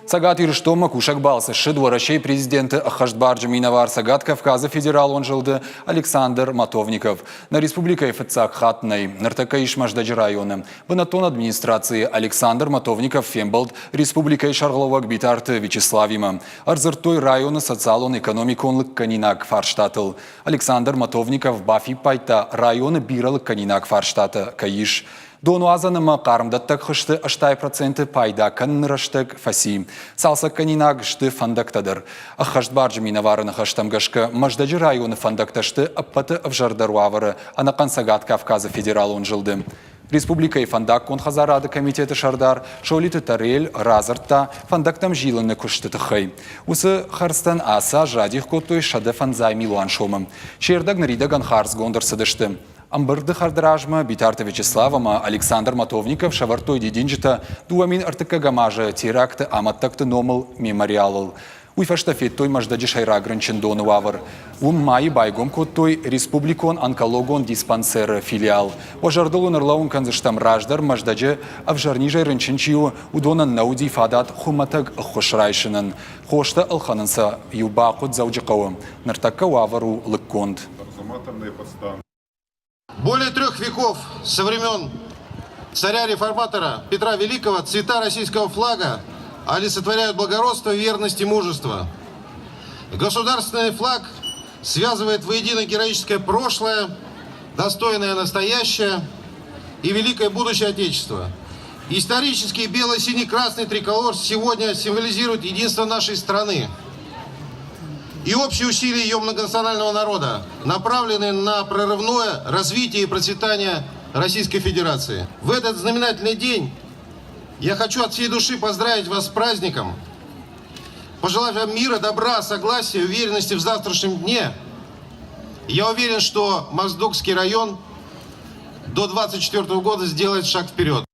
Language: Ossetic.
Цӕгат Ирыстонмӕ кусӕг балцы ссыд Уӕрӕсейы президенты ӕххӕстбарджын минӕвар Цӕгат Кавказы федералон зылды Александр Матовников. Нӕ республикӕйы фыццаг хатт нӕй. Ныртӕккӕ ис Мӕздӕджы районы. Бынӕттон администрацийы Александр Матовников фембӕлд республикӕйы сӕргълӕууӕг Битарты Вячеславимӕ. Ӕрдзырдтой районы социалон-экономикон лыггӕнинаг фарстатыл. Александр Матовников бафиппайдта, районы бирӕ лыггӕнинаг фарстатӕ кӕй ис. Донуадзӕн ӕмӕ хъармдӕттӕг хызты 80% пайда кӕныны рӕстӕг фӕци. Цалцӕггӕнинаг сты фӕндӕгтӕ дӕр. Ӕххӕстбарджы минӕвары ныхӕстӕм гӕсгӕ, Мӕздӕджы районы фӕндӕгтӕ сты ӕппӕты ӕвзӕрдӕр уавӕры ӕнӕхъӕн Цӕгат Кавказы федералон зылды. Республикӕйы фӕндаггон хӕдзарады комитеты сӕрдар Солиты Тарель радзырдта фӕндӕгтӕм зилыны куысты тыххӕй. Уыцы хӕрдзтӕн ацы аз радих кодтой 105 милуан сомы. Се рдӕг ныридӕгӕн хардзгонд ӕрцыдысты. Ӕмбырды хӕдразмӕ Битарты Вячеслав ӕмӕ Александр Матовников сӕвӕрдтой дидинджытӕ 2003 азы теракты амӕттӕгты номыл мемориалыл. Уый фӕстӕ федтой Мӕздӕджы сӕйраг рынчындоны уавӕр. Уым майы байгом кодтой республикон онкологон диспансеры филиал. Уӕ зӕрдыл уын ӕрлӕууын кӕндзыстӕм, раздӕр Мӕздӕджы ӕвзӕр низӕй рынчын чи у, уыдонӕн нӕ уыди фадат хуымӕтӕг ӕххуыс райсынӕн. Хостӕ ӕлхӕнын сӕ иу бахъуыд Дзӕуджыхъӕуы. Ныртӕккӕ уавӕр у лыггонд. Более трех веков со времен царя-реформатора Петра Великого цвета российского флага олицетворяют благородство, верность и мужество. Государственный флаг связывает воедино героическое прошлое, достойное настоящее и великое будущее Отечества. Исторический бело-синий-красный триколор сегодня символизирует единство нашей страны и общие усилия ее многонационального народа, направленные на прорывное развитие и процветание Российской Федерации. В этот знаменательный день я хочу от всей души поздравить вас с праздником, пожелать вам мира, добра, согласия, уверенности в завтрашнем дне. Я уверен, что Моздокский район до 2024 года сделает шаг вперед.